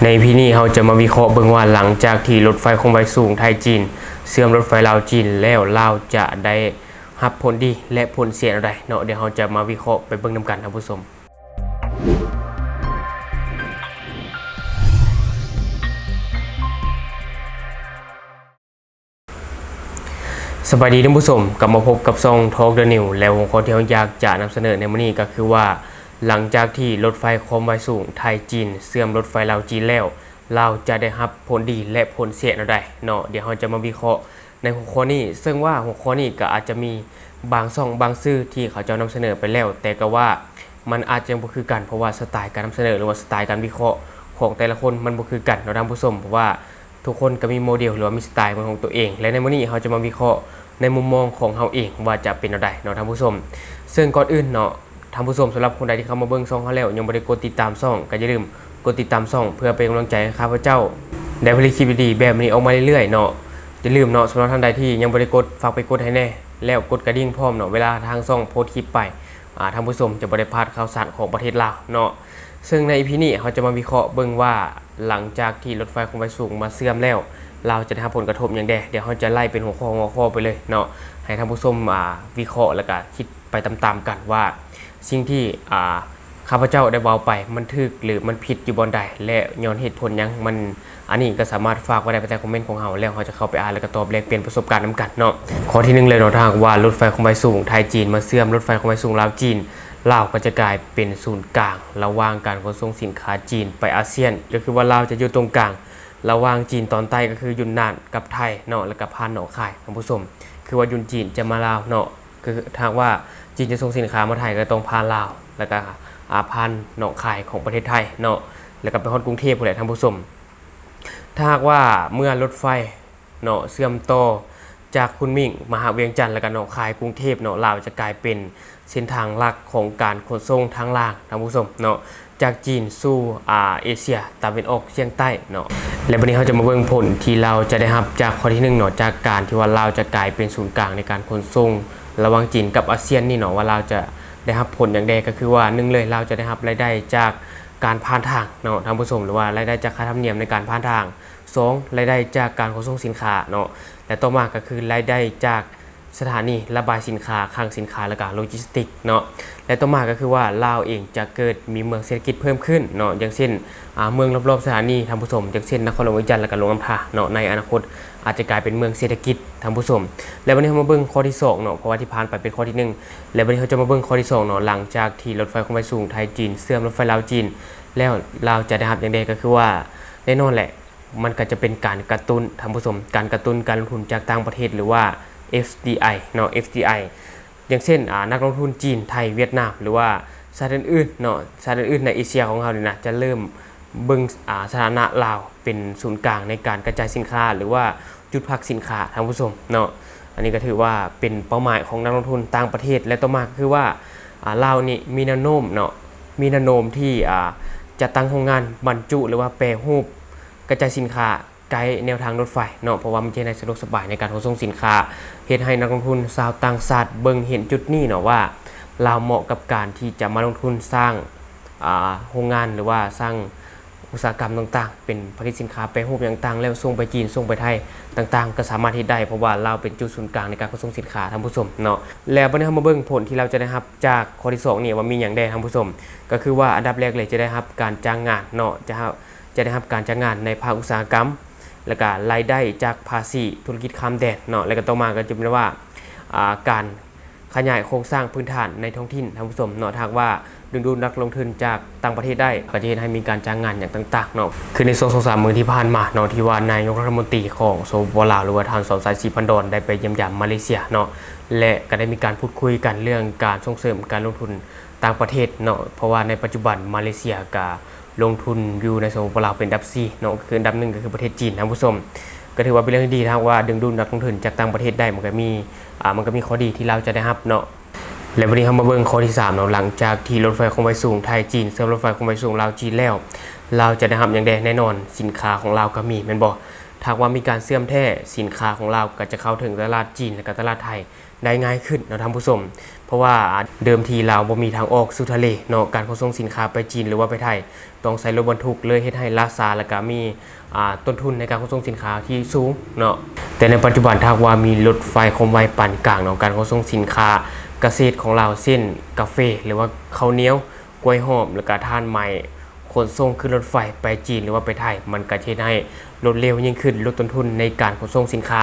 ໃນ ອີ ພີ ນີ້ເຮົາຈະມາວິເຄາະເບິ່ງວ່າ ຫຼັງຈາກທີ່ລົດໄຟຄວາມໄວສູງໄທ-ຈີນ ເຊື່ອມລົດໄຟລາວ-ຈີນແລ້ວ ລາວຈະໄດ້ຮັບຜົນດີ ແລະ ຜົນເສຍແນວໃດເນາະ. ດຽວເຮົາຈະມາວິເຄາະໄປເບິ່ງນຳກັນທ່ານຜູ້ຊົມ. ສະບາຍດີທ່ານຜູ້ຊົມ, ກັບມາພົບກັບຊ່ອງ Talk the News ແລະ ຫົວຂໍ້ທີ່ເຮົາຢາກຈະນຳສະເໜີໃນມື້ນີ້ກໍຄືວ່າ ຫຼັງຈາກທີ່ລົດໄຟຄວາມໄວສູງໄທ-ຈີນ ເຊື່ອມລົດໄຟລາວ-ຈີນແລ້ວ ລາວຈະໄດ້ຮັບຜົນດີ ແລະ ຜົນເສຍແນວໃດເນາະ. ດຽວເຮົາຈະມາວິເຄາະໃນຫົວຂໍ້ນີ້, ເຊິ່ງວ່າຫົວຂໍ້ນີ້ກໍອາດຈະມີບາງຊ່ອງບາງສື່ທີ່ເຂົາເຈົ້ານຳສະເໜີໄປແລ້ວ, ແຕ່ກໍວ່າມັນອາດຈະບໍ່ຄືກັນ, ເພາະວ່າສະໄຕການນຳສະເໜີ ຫຼືວ່າສະໄຕການວິເຄາະຂອງແຕ່ລະຄົນມັນບໍ່ຄືກັນເນາະທ່ານຜູ້ຊົມ, ເພາະວ່າ ທຸກຄົນກໍມີໂມເດວ ຫຼືວ່າມີສະໄຕເປັນຂອງຕົວເອງ ແລະ ໃນມື້ນີ້ເຮົາຈະມາວິເຄາະໃນມຸມມອງຂອງເຮົາເອງວ່າຈະເປັນແນວໃດເນາະທ່ານຜູ້ຊົມ. ເຊິ່ງກ່ອນອື່ນເນາະທ່ານຜູ້ຊົມ, ສຳລັບຄົນໃດທີ່ເຂົ້າມາເບິ່ງຊ່ອງເຮົາແລ້ວ ຍັງບໍ່ໄດ້ກົດຕິດຕາມຊ່ອງ ກໍຢ່າລືມກົດຕິດຕາມຊ່ອງ ເພື່ອເປັນກຳລັງໃຈໃຫ້ຂ້າພະເຈົ້າ ໄດ້ຜະລິດຄລິບດີໆແບບນີ້ອອກມາເລື້ອຍໆເນາະ. ຢ່າລືມເນາະ, ສຳລັບທ່ານໃດທີ່ຍັງບໍ່ໄດ້ກົດ ຝາກໄປກົດໃຫ້ແດ່ ແລ້ວກົດກະດິ່ງພ້ອມເນາະ, ເວລາທາງຊ່ອງໂພສຄລິບໄປ ອາ ທ່ານຜູ້ຊົມຈະບໍ່ໄດ້ພາດຂ່າວສານຂອງປະເທດລາວເນາະ. ເຊິ່ງໃນ ອີ ພີ ນີ້ເຮົາຈະມາວິເຄາະເບິ່ງວ່າ ຫຼັງຈາກທີ່ລົດໄຟຄວາມໄວສູງມາເຊື່ອມແລ້ວ ລາວຈະໄດ້ຮັບຜົນກະທົບຫຍັງແດ່. ດຽວເຮົາຈະໄລ່ເປັນຫົວຂໍ້ ຫົວຂໍ້ໄປເລີຍເນາະ ໃຫ້ທ່ານຜູ້ຊົມ ອາ ວິເຄາະ ແລ້ວກະຄິດໄປຕາມໆກັນວ່າ ສິ່ງທີ່ ອາ ຂ້າພະເຈົ້າໄດ້ເວົ້າໄປ ມັນຖືກ ຫຼື ມັນຜິດຢູ່ບ່ອນໃດ ແລະ ຍ້ອນເຫດຜົນຫຍັງມັນ ອັນນີ້ກໍສາມາດຝາກໄວ້ໄດ້ພາຍໃຕ້ຄອມເມັນຂອງເຮົາ ແລ້ວເຮົາຈະເຂົ້າໄປອ່ານ ແລ້ວກໍຕອບແລກປ່ຽນປະສົບການນຳກັນເນາະ. ຂໍ້ທີໜຶ່ງເລີຍເນາະ, ຖ້າຫາກວ່າລົດໄຟຄວາມໄວສູງໄທ-ຈີນມາເຊື່ອມລົດໄຟຄວາມໄວສູງລາວ-ຈີນ, ລາວກໍຈະກາຍເປັນສູນກາງລະຫວ່າງການຂົນສົ່ງສິນຄ້າຈີນໄປອາຊຽນ, ກໍຄືວ່າລາວຈະຢູ່ຕົງກາງລະຫວ່າງຈີນຕອນໃຕ້ ກໍຄືຢຸນນານກັບໄທເນາະ, ແລ້ວກໍຜ່ານໜອງຄາຍ, ທ່ານຜູ້ຊົມ, ຄືວ່າຢຸນຈີນຈະມາລາວເນາະ, ຄືຖ້າຫາກວ່າຈີນຈະສົ່ງສິນຄ້າມາໄທ ກໍຕ້ອງຜ່ານລາວ ແລ້ວກໍ ອາ ຜ່ານໜອງຄາຍຂອງປະເທດໄທເນາະ, ແລ້ວກໍໄປຮອດກຸງເທບພຸ້ນແຫຼະ ທ່ານຜູ້ຊົມ. ຖ້າຫາກວ່າເມື່ອລົດໄຟເນາະ ເຊື່ອມຕໍ່ຈາກຄຸນໝິງມາຫາວຽງຈັນ ແລ້ວກໍໜອງຄາຍ ກຸງເທບເນາະ, ລາວຈະກາຍເປັນເສັ້ນທາງຫຼັກຂອງການຂົນສົ່ງທາງລາງ ທ່ານຜູ້ຊົມເນາະ, ຈາກຈີນສູ່ ອາ ເອເຊຍຕາເວັນອອກສ່ຽງໃຕ້ເນາະ. ແລະ ບັດນີ້ເຮົາຈະມາເບິ່ງຜົນທີ່ລາວຈະໄດ້ຮັບຈາກຂໍ້ທີໜຶ່ງເນາະ, ຈາກການທີ່ວ່າລາວຈະກາຍເປັນສູນກາງໃນການຂົນສົ່ງລະຫວ່າງຈີນກັບອາຊຽນນີ້ເນາະ, ວ່າລາວຈະໄດ້ຮັບຜົນຫຍັງແດ່. ກໍຄືວ່າ ໜຶ່ງເລີຍ ລາວຈະໄດ້ຮັບລາຍໄດ້ຈາກການຜ່ານທາງເນາະ ທ່ານຜູ້ຊົມ, ຫຼືວ່າລາຍໄດ້ຈາກຄ່າທຳນຽມໃນການຜ່ານທາງ. ສອງ ລາຍໄດ້ຈາກການຂົນສົ່ງສິນຄ້າເນາະ ແລະ ຕໍ່ມາກໍຄືລາຍໄດ້ຈາກສະຖານີລະບາຍສິນຄ້າ, ຄັງສິນຄ້າ ແລ້ວກໍໂລຈິສຕິກເນາະ ແລະ ຕໍ່ມາກໍຄືວ່າລາວເອງຈະເກີດມີເມືອງເສດຖະກິດເພີ່ມຂຶ້ນເນາະ, ຢ່າງເຊັ່ນ ອາ ເມືອງລອບໆສະຖານີ ທ່ານຜູ້ຊົມ, ຢ່າງເຊັ່ນ ນະຄອນຫຼວງວຽງຈັນ ແລ້ວກໍຫຼວງນ້ຳທາເນາະ, ໃນອະນາຄົດອາດຈະກາຍເປັນເມືອງເສດຖະກິດ ທ່ານຜູ້ຊົມ. ແລະ ບັດນີ້ເຮົາມາເບິ່ງຂໍ້ທີສອງເນາະ, ເພາະວ່າທີ່ຜ່ານໄປເປັນຂໍ້ທີໜຶ່ງ, ແລະ ບັດນີ້ເຮົາຈະມາເບິ່ງຂໍ້ທີສອງເນາະ, ຫຼັງຈາກທີ່ລົດໄຟຄວາມໄວສູງໄທ-ຈີນເຊື່ອມລົດໄຟລາວ-ຈີນແລ້ວ ລາວຈະໄດ້ຮັບຫຍັງແດ່? ກໍຄືວ່າ ແນ່ນອນແຫຼະ ມັນກໍຈະເປັນການກະຕຸ້ນ ທ່ານຜູ້ຊົມ, ການກະຕຸ້ນການລົງທຶນຈາກຕ່າງປະເທດ ຫຼືວ່າ ເອັຟດີໄອ ເນາະ ເອັຟດີໄອ ຢ່າງເຊັ່ນ ອາ ນັກລົງທຶນຈີນ, ໄທ, ຫວຽດນາມ ຫຼືວ່າຊາດອື່ນໆເນາະ, ຊາດອື່ນໆໃນເອເຊຍຂອງເຮົານີ້ນະ ຈະເລີ່ມເບິ່ງ ອາ ສະຖານະລາວເປັນສູນກາງໃນການກະຈາຍສິນຄ້າ ຫຼືວ່າຈຸດພັກສິນຄ້າ ທ່ານຜູ້ຊົມເນາະ. ອັນນີ້ກໍຖືວ່າເປັນເປົ້າໝາຍຂອງນັກລົງທຶນຕ່າງປະເທດ ແລະ ຕໍ່ມາກໍຄືວ່າ ອາ ລາວນີ້ມີແນວໂນ້ມເນາະ ມີແນວໂນ້ມທີ່ ອາ ຈະຕັ້ງໂຮງງານບັນຈຸ ຫຼືວ່າແປຮູບກະຈາຍສິນຄ້າ ໃກ້ແນວທາງລົດໄຟເນາະ, ເພາະວ່າມັນຈະເຮັດໃຫ້ສະດວກສະບາຍໃນການຂົນສົ່ງສິນຄ້າ, ເຮັດໃຫ້ນັກລົງທຶນຊາວຕ່າງຊາດເບິ່ງເຫັນຈຸດນີ້ເນາະ ວ່າລາວເໝາະກັບການທີ່ຈະມາລົງທຶນສ້າງ ອາ ໂຮງງານ ຫຼືວ່າສ້າງອຸດສາຫະກຳຕ່າງໆ ເປັນຜະລິດສິນຄ້າແປຮູບຫຍັງຕ່າງ ແລ້ວສົ່ງໄປຈີນ ສົ່ງໄປໄທຕ່າງໆ ກໍສາມາດເຮັດໄດ້ ເພາະວ່າລາວເປັນຈຸດສູນກາງໃນການຂົນສົ່ງສິນຄ້າ ທ່ານຜູ້ຊົມເນາະ. ແລ້ວບັດນີ້ເຮົາມາເບິ່ງຜົນທີ່ລາວຈະໄດ້ຮັບຈາກຂໍ້ທີສອງນີ້ວ່າມີຫຍັງແດ່ ທ່ານຜູ້ຊົມ, ກໍຄືວ່າອັນດັບແລກເລີຍຈະໄດ້ຮັບການຈ້າງງານເນາະ, ຈະ ຈະໄດ້ຮັບການຈ້າງງານໃນພາກອຸດສາຫະກຳ ແລ້ວກະລາຍໄດ້ຈາກພາສີທຸລະກິດຂ້າມແດນເນາະ, ແລ້ວກະຕໍ່ມາກໍຈະເປັນວ່າ ອາ ການຂະຫຍາຍໂຄງສ້າງພື້ນຖານໃນທ້ອງຖິ່ນ ທ່ານຜູ້ຊົມເນາະ, ຖ້າຫາກວ່າດຶງດູດນັກລົງທຶນຈາກຕ່າງປະເທດໄດ້ ກໍຈະເຮັດໃຫ້ມີການຈ້າງງານຫຍັງຕ່າງໆເນາະ. ຄືໃນຊ່ວງສອງສາມມື້ທີ່ຜ່ານມາເນາະ ທີ່ວ່ານາຍົກລັດຖະມົນຕີຂອງ ສປປ ລາວ ຫຼືວ່າທ່ານ ສອນໄຊ ສີພັນດອນ ໄດ້ໄປຢ້ຽມຢາມມາເລເຊຍເນາະ ແລະ ກໍໄດ້ມີການພູດຄຸຍກັນເລື່ອງການສົ່ງເສີມການລົງທຶນ ຕ່າງປະເທດເນາະ, ເພາະວ່າໃນປັດຈຸບັນມາເລເຊຍກະລົງທຶນຢູ່ໃນ ສປປ ລາວ ເປັນອັນດັບສີ່ເນາະ, ກໍຄືອັນດັບໜຶ່ງກໍຄືປະເທດຈີນ ທ່ານຜູ້ຊົມ. ກໍຖືວ່າເປັນເລື່ອງທີ່ດີ ຖ້າຫາກວ່າດຶງດູດນັກລົງທຶນຈາກຕ່າງປະເທດໄດ້ ມັນກໍມີ ອາ ມັນກໍມີຂໍ້ດີທີ່ລາວຈະໄດ້ຮັບເນາະ. ແລະ ບັດນີ້ເຮົາມາເບິ່ງຂໍ້ທີສາມເນາະ, ຫຼັງຈາກທີ່ລົດໄຟຄວາມໄວສູງໄທ-ຈີນເຊື່ອມລົດໄຟຄວາມໄວສູງລາວ-ຈີນແລ້ວ ລາວຈະໄດ້ຮັບຫຍັງແດ່? ແນ່ນອນ ສິນຄ້າຂອງລາວກໍມີ ແມ່ນບໍ່? ຖ້າຫາກວ່າມີການເຊື່ອມແທ້, ສິນຄ້າຂອງລາວກໍຈະເຂົ້າເຖິງຕະຫຼາດຈີນ ແລະ ກໍຕະຫຼາດໄທໄດ້ງ່າຍຂຶ້ນເນາະທ່ານຜູ້ຊົມ. ເພາະວ່າ ອາ ເດີມທີລາວບໍ່ມີທາງອອກສູ່ທະເລເນາະ, ການຂົນສົ່ງສິນຄ້າໄປຈີນ ຫຼືວ່າໄປໄທ ຕ້ອງໃຊ້ລົດບັນທຸກ ເລີຍເຮັດໃຫ້ລ່າຊ້າ ແລະກະມີ ອາ ຕົ້ນທຶນໃນການຂົນສົ່ງສິນຄ້າທີ່ສູງເນາະ. ແຕ່ໃນປັດຈຸບັນ ຖ້າຫາກວ່າມີລົດໄຟຄວາມໄວປານກາງເນາະ, ການຂົນສົ່ງສິນຄ້າກະເສດຂອງລາວ ເຊັ່ນ ກາເຟ ຫຼືວ່າເຂົ້າໜຽວ, ກ້ວຍຫອມ ແລະກະຖ່ານໄມ້ ຂົນສົ່ງຂຶ້ນລົດໄຟໄປຈີນ ຫຼືວ່າໄປໄທ ມັນກະຈະເຮັດໃຫ້ລົດເລວຍິ່ງຂຶ້ນ, ຫຼຸດຕົ້ນທຶນໃນການຂົນສົ່ງສິນຄ້າ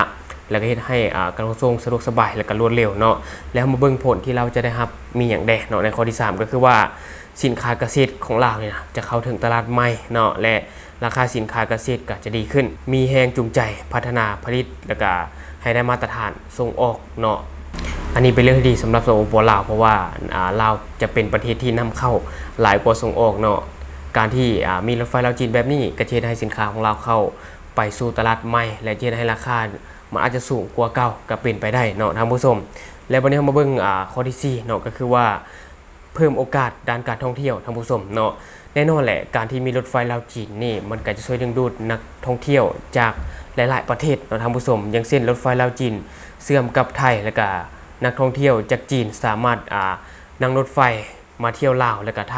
ແລະກະເຮັດໃຫ້ ອາ ການຂົນສົ່ງສະດວກສະບາຍ ແລະກະລວດເລັວເນາະ. ແລ້ວເຮົາມາເບິ່ງຜົນທີ່ລາວຈະໄດ້ຮັບມີຫຍັງແດ່ເນາະ ໃນຂໍ້ທີສາມ ກໍຄືວ່າ ສິນຄ້າກະເສດຂອງລາວນີ້ນະ ຈະເຂົ້າເຖິງຕະຫຼາດໃໝ່ເນາະ ແລະ ລາຄາສິນຄ້າກະເສດກໍຈະດີຂຶ້ນ, ມີແຮງຈູງໃຈພັດທະນາຜະລິດ ແລະກະໃຫ້ໄດ້ມາດຕະຖານສົ່ງອອກເນາະ. ອັນນີ້ເປັນເລື່ອງທີ່ດີສຳລັບ ສປປ ລາວ ເພາະວ່າ ອາ ລາວຈະເປັນປະເທດທີ່ນຳເຂົ້າຫຼາຍກວ່າສົ່ງອອກເນາະ. ການທີ່ ອາ ມີລົດໄຟລາວຈີນແບບນີ້ ກໍຈະເຮັດໃຫ້ສິນຄ້າຂອງລາວເຂົ້າໄປສູ່ຕະຫຼາດໃໝ່ ແລະ ຈະເຮັດໃຫ້ລາຄາມັນອາດຈະສູງກວ່າເກົ່າ ກໍເປັນໄປໄດ້ເນາະທ່ານຜູ້ຊົມ. ແລ້ວບັດນີ້ເຮົາມາເບິ່ງ ອາ ຂໍ້ທີສີ່ເນາະ ກໍຄືວ່າ ເພີ່ມໂອກາດດ້ານການທ່ອງທ່ຽວທ່ານຜູ້ຊົມເນາະ. ແນ່ນອນແຫຼະ ການທີ່ມີລົດໄຟລາວຈີນນີ້ ມັນກໍຈະຊ່ວຍດຶງດູດນັກທ່ອງທ່ຽວຈາກຫຼາຍໆປະເທດເນາະທ່ານຜູ້ຊົມ. ຢ່າງເຊັ່ນ ລົດໄຟລາວຈີນເຊື່ອມກັບໄທ ແລ້ວກະນັກທ່ອງທ່ຽວຈາກຈີນສາມາດ ອາ ນັ່ງລົດໄຟມາທ່ຽວລາວ ແລ້ວກະໄທ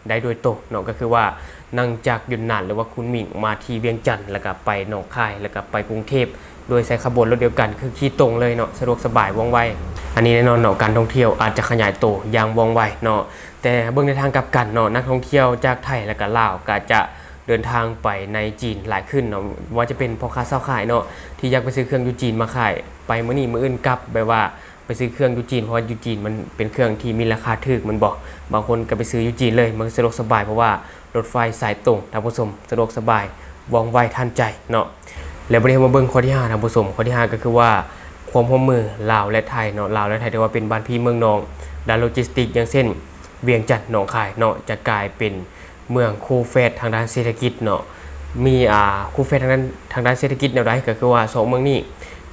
ໄດ້ໂດຍຕົງເນາະ, ກໍຄືວ່ານັ່ງຈາກຢຸນນານ ຫຼືວ່າຄຸນໝິງ ມາທີ່ວຽງຈັນ ແລ້ວກະໄປໜອງຄາຍ ແລ້ວກະໄປກຸງເທບ ໂດຍໃຊ້ຂະບວນລົດດຽວກັນ ຄືຂີ່ຕົງເລີຍເນາະ, ສະດວກສະບາຍ ວ່ອງໄວ. ອັນນີ້ແນ່ນອນເນາະ ການທ່ອງທ່ຽວອາດຈະຂະຫຍາຍໂຕຢ່າງວ່ອງໄວເນາະ. ແຕ່ເບິ່ງໃນທາງກັບກັນເນາະ, ນັກທ່ອງທ່ຽວຈາກໄທ ແລະກະລາວ ກໍຈະເດີນທາງໄປໃນຈີນຫຼາຍຂຶ້ນເນາະ, ວ່າຈະເປັນພໍ່ຄ້າຊາວຂາຍເນາະ ທີ່ຢາກໄປຊື້ເຄື່ອງຢູ່ຈີນມາຂາຍ ໄປມື້ນີ້ມື້ອື່ນກັບ, ແບບວ່າໄປຊື້ເຄື່ອງຢູ່ຈີນ ເພາະວ່າຢູ່ຈີນມັນເປັນເຄື່ອງທີ່ມີລາຄາຖືກແມ່ນບໍ່? ບາງຄົນກໍໄປຊື້ຢູ່ຈີນເລີຍ, ມັນສະດວກສະບາຍ ເພາະວ່າລົດໄຟສາຍຕົງ ທ່ານຜູ້ຊົມ, ສະດວກສະບາຍ ວ່ອງໄວທັນໃຈເນາະ. ແລ້ວບັດນີ້ເຮົາມາເບິ່ງຂໍ້ທີຫ້າທ່ານຜູ້ຊົມ, ຂໍ້ທີຫ້າກໍຄືວ່າ ຄວາມຮ່ວມມືລາວ ແລະ ໄທເນາະ, ລາວ ແລະ ໄທຖືວ່າເປັນບ້ານພີ່ເມືອງນ້ອງດ້ານໂລຈິສຕິກ, ຢ່າງເຊັ່ນ ວຽງຈັນ ໜອງຄາຍເນາະ ຈະກາຍເປັນເມືອງຄູ່ແຝດທາງດ້ານເສດຖະກິດເນາະ. ມີ ອາ ຄູ່ແຝດທາງດ້ານ ທາງດ້ານເສດຖະກິດແນວໃດ? ກໍຄືວ່າສອງເມືອງນີ້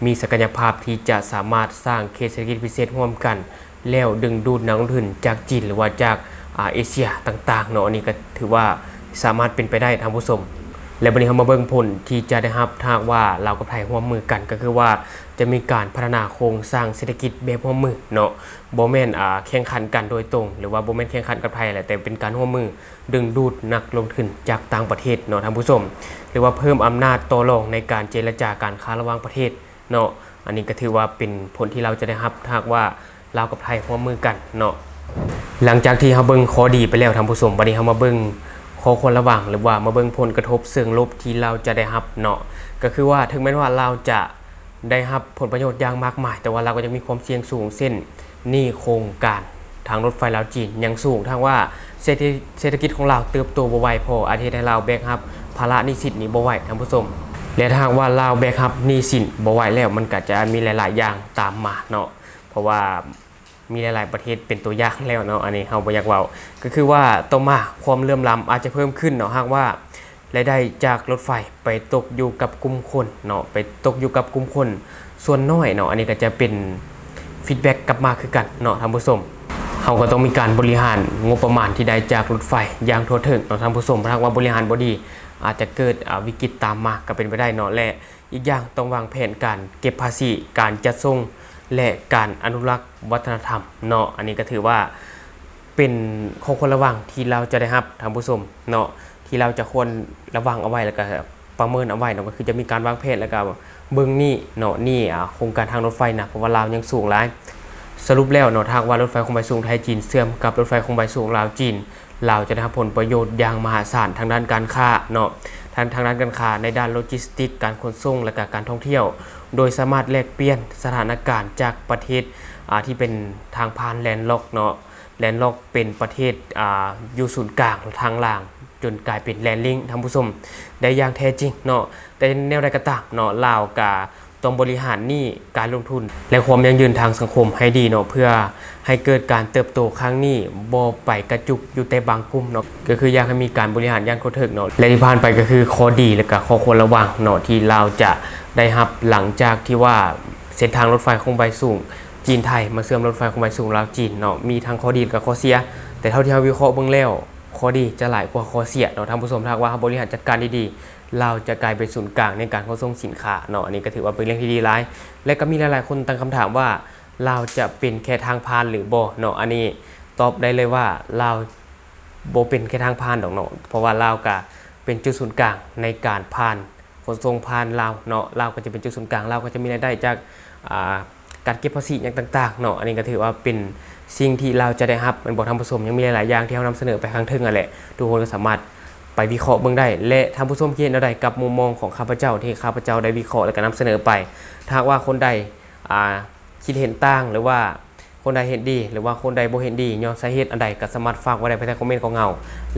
ມີສັກກະຍະພາບທີ່ຈະສາມາດສ້າງເຂດເສດຖະກິດພິເສດຮ່ວມກັນ ແລ້ວດຶງດູດນັກລົງທຶນຈາກຈີນ ຫຼືວ່າຈາກ ອາ ເອເຊຍຕ່າງໆເນາະ, ອັນນີ້ກໍຖືວ່າສາມາດເປັນໄປໄດ້ທ່ານຜູ້ຊົມ. ແລະ ບັດນີ້ເຮົາມາເບິ່ງຜົນທີ່ຈະໄດ້ຮັບ ຖ້າຫາກວ່າລາວກັບໄທຮ່ວມມືກັນ, ກໍຄືວ່າຈະມີການພັດທະນາໂຄງສ້າງເສດຖະກິດແບບຮ່ວມມືເນາະ, ບໍ່ແມ່ນ ອາ ແຂ່ງຂັນກັນໂດຍຕົງ ຫຼືວ່າບໍ່ແມ່ນແຂ່ງຂັນກັບໄທແຫຼະ, ແຕ່ເປັນການຮ່ວມມືດຶງດູດນັກລົງທຶນຈາກຕ່າງປະເທດເນາະທ່ານຜູ້ຊົມ, ຫຼືວ່າເພີ່ມອຳນາດຕໍ່ລອງໃນການເຈລະຈາການຄ້າລະຫວ່າງປະເທດ ເນາະ. ອັນນີ້ກໍຖືວ່າເປັນຜົນທີ່ລາວຈະໄດ້ຮັບ ຖ້າຫາກວ່າລາວກັບໄທຮ່ວມມືກັນເນາະ. ຫຼັງຈາກທີ່ເຮົາເບິ່ງຂໍ້ດີໄປແລ້ວທ່ານຜູ້ຊົມ, ບັດນີ້ເຮົາມາເບິ່ງຂໍ້ຄວນລະວັງ ຫຼືວ່າມາເບິ່ງຜົນກະທົບເຊີງລົບທີ່ລາວຈະໄດ້ຮັບເນາະ. ກໍຄືວ່າເຖິງແມ່ນວ່າລາວຈະໄດ້ຮັບຜົນປະໂຫຍດຢ່າງມາກມາຍ, ແຕ່ວ່າລາວກໍຍັງມີຄວາມສ່ຽງສູງ, ເຊັ່ນ ໜີ້ໂຄງການທາງລົດໄຟລາວຈີນຍັງສູງ. ຖ້າຫາກວ່າເສດ ເສດຖະກິດຂອງລາວເຕີບໂຕບໍ່ໄວພໍ, ອາດເຮັດໃຫ້ລາວແບກຮັບພາລະໜີ້ສິນນີ້ບໍ່ໄຫວທ່ານຜູ້ຊົມ. ແລະ ຖ້າຫາກວ່າລາວແບກຮັບໜີ້ສິນບໍ່ໄຫວແລ້ວ, ມັນກໍຈະມີຫຼາຍໆຢ່າງຕາມມາເນາະ, ເພາະວ່າມີຫຼາຍໆປະເທດເປັນຕົວຢ່າງແລ້ວເນາະ, ອັນນີ້ເຮົາບໍ່ຢາກເວົ້າ. ກໍຄືວ່າຕໍ່ມາຄວາມເຫຼື່ອມລ້ຳອາດຈະເພີ່ມຂຶ້ນເນາະ, ຫາກວ່າລາຍໄດ້ຈາກລົດໄຟໄປຕົກຢູ່ກັບກຸ່ມຄົນເນາະ, ໄປຕົກຢູ່ກັບກຸ່ມຄົນ ສ່ວນນ້ອຍເນາະ, ອັນນີ້ກໍຈະເປັນຟີດແບັກກັບມາຄືກັນເນາະທ່ານຜູ້ຊົມ. ເຮົາກໍຕ້ອງມີການບໍລິຫານງົບປະມານທີ່ໄດ້ຈາກລົດໄຟຢ່າງທົ່ວເຖິງເນາະທ່ານຜູ້ຊົມ. ຖ້າຫາກວ່າບໍລິຫານບໍ່ດີ ອາດຈະເກີດ ອາ ວິກິດຕາມມາກໍເປັນໄປໄດ້ເນາະ, ແລະ ອີກຢ່າງຕ້ອງວາງແຜນການເກັບພາສີ, ການຈັດສົ່ງ ແລະ ການອະນຸລັກວັດທະນະທຳເນາະ. ອັນນີ້ກໍຖືວ່າເປັນຂໍ້ຄວນລະວັງທີ່ລາວຈະໄດ້ຮັບທ່ານຜູ້ຊົມເນາະ, ທີ່ລາວຈະຄວນລະວັງເອົາໄວ້ ແລ້ວກໍ ປະເມີນເອົາໄວ້ເນາະ, ກໍຄືຈະມີການວາງແຜນ ແລ້ວກໍເບິ່ງໜີ້ເນາະ, ໜີ້ ອາ ໂຄງການທາງລົດໄຟນະ, ເພາະວ່າລາວຍັງສູງຫຼາຍ. ສະຫຼຸບແລ້ວເນາະ, ຖ້າຫາກວ່າລົດໄຟຄວາມໄວສູງໄທຈີນເຊື່ອມກັບລົດໄຟຄວາມໄວສູງລາວຈີນ, ລາວຈະໄດ້ຮັບຜົນປະໂຫຍດຢ່າງມະຫາສານທາງດ້ານການຄ້າເນາະ, ທັງທາງດ້ານການຄ້າ, ໃນດ້ານໂລຈິສຕິກ, ການຂົນສົ່ງ ແລະກະການທ່ອງທ່ຽວ, ໂດຍສາມາດແລກປ່ຽນສະຖານະການຈາກປະເທດ ອາ ທີ່ເປັນທາງຜ່ານແລນລັອກເນາະ. ແລນລັອກເປັນປະເທດ ອາ ຢູ່ສູນກາງທາງລ່າງ ຈົນກາຍເປັນແລນລິ້ງ ທ່ານຜູ້ຊົມ ໄດ້ຢ່າງແທ້ຈິງເນາະ. ແຕ່ແນວໃດກໍຕາມເນາະ, ລາວກະຕ້ອງບໍລິຫານໜີ້, ການລົງທຶນ ແລະ ຄວາມຢັ້ງຢືນທາງສັງຄົມໃຫ້ດີເນາະ, ເພື່ອໃຫ້ເກີດການເຕີບໂຕຄັ້ງນີ້ບໍ່ໄປກະຈຸກຢູ່ແຕ່ບາງກຸ່ມເນາະ, ກໍຄືຢາກໃຫ້ມີການບໍລິຫານຢ່າງທົ່ວເຖິງເນາະ. ແລະ ທີ່ຜ່ານໄປກໍຄືຂໍ້ດີ ແລະ ກະຂໍ້ຄວນລະວັງເນາະ ທີ່ລາວຈະໄດ້ຮັບ ຫຼັງຈາກທີ່ວ່າເສັ້ນທາງລົດໄຟຄວາມໄວສູງ ຈີນໄທມາເຊື່ອມລົດໄຟຄວາມໄວສູງລາວຈີນເນາະ, ມີທັງຂໍ້ດີ ແລະ ກໍຂໍ້ເສຍ. ແຕ່ເທົ່າທີ່ເຮົາວິເຄາະເບິ່ງແລ້ວ, ຂໍ້ດີຈະຫຼາຍກວ່າຂໍ້ເສຍເນາະທ່ານຜູ້ຊົມ. ຖ້າຫາກວ່າເຮົາບໍລິຫານຈັດການດີໆ ລາວຈະກາຍເປັນສູນກາງໃນການຂົນສົ່ງສິນຄ້າເນາະ. ອັນນີ້ກໍຖືວ່າເປັນເລື່ອງທີ່ດີຫຼາຍ ແລະ ກໍມີຫຼາຍໆຄົນຕັ້ງຄຳຖາມວ່າ ລາວຈະເປັນແຄ່ທາງຜ່ານຫຼືບໍ່ເນາະ. ອັນນີ້ຕອບໄດ້ເລີຍວ່າ ລາວບໍ່ເປັນແຄ່ທາງຜ່ານດອກເນາະ ເພາະວ່າລາວກະເປັນຈຸດສູນກາງໃນການຜ່ານ ຂົນສົ່ງຜ່ານລາວເນາະ. ລາວກໍຈະເປັນຈຸດສູນກາງ ລາວກໍຈະມີລາຍໄດ້ຈາກ ອ່າ ການເກັບພາສີຫຍັງຕ່າງໆເນາະ. ອັນນີ້ກໍຖືວ່າເປັນສິ່ງທີ່ລາວຈະໄດ້ຮັບແມ່ນບໍ່ທ່ານຜູ້ຊົມ. ຍັງມີຫຼາຍໆຢ່າງທີ່ເຮົານຳສະເໜີໄປຂ້າງເທິງຫັ້ນແຫຼະ ທຸກຄົນກໍສາມາດໄປວິເຄາະເບິ່ງໄດ້ ແລະ ທ່ານຜູ້ຊົມຄິດເຫັນແນວໃດກັບມຸມມອງຂອງຂ້າພະເຈົ້າທີ່ຂ້າພະເຈົ້າໄດ້ວິເຄາະ ແລະ ກໍນຳສະເໜີໄປ. ຖ້າຫາກວ່າຄົນໃດ ອ່າ ຄິດເຫັນຕ່າງ ຫຼືວ່າຄົນໃດເຫັນດີ ຫຼືວ່າຄົນໃດບໍ່ເຫັນດີ ຍ້ອນສາເຫດອັນໃດ ກໍສາມາດຝາກໄວ້ໄດ້ພາຍໃຕ້ຄອມເມັນຂອງເຮົາ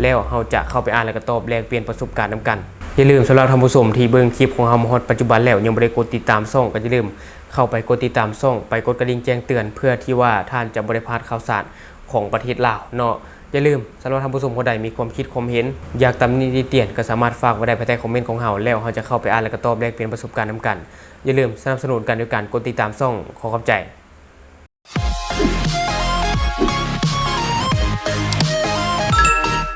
ແລ້ວເຮົາຈະເຂົ້າໄປອ່ານ ແລະ ກໍຕອບແລກປ່ຽນປະສົບການນຳກັນ. ຢ່າລືມ ສຳລັບທ່ານຜູ້ຊົມທີ່ເບິ່ງຄລິບຂອງເຮົາມາຮອດປັດຈຸບັນແລ້ວ ຍັງບໍ່ໄດ້ກົດຕິດຕາມຊ່ອງ ກໍຢ່າລືມເຂົ້າໄປກົດຕິດຕາມຊ່ອງ ໄປກົດກະດິ່ງແຈ້ງເຕືອນ ເພື່ອທີ່ວ່າທ່ານຈະບໍ່ໄດ້ພາດຂ່າວສານຂອງປະເທດລາວເນາະ. ຢ່າລືມ ສຳລັບທ່ານຜູ້ຊົມຄົນໃດມີຄວາມຄິດຄວາມເຫັນ ຢາກຕຳໜິຕິຕຽນ ກໍສາມາດຝາກໄວ້ໄດ້ພາຍໃຕ້ຄອມເມັນຂອງເຮົາ ແລ້ວເຮົາຈະເຂົ້າໄປອ່ານ ແລະ ກໍຕອບແລກປ່ຽນປະສົບການນຳກັນ. ຢ່າລືມສະໜັບສະໜູນກັນດ້ວຍການກົດຕິດຕາມຊ່ອງ. ຂໍຂອບໃຈ.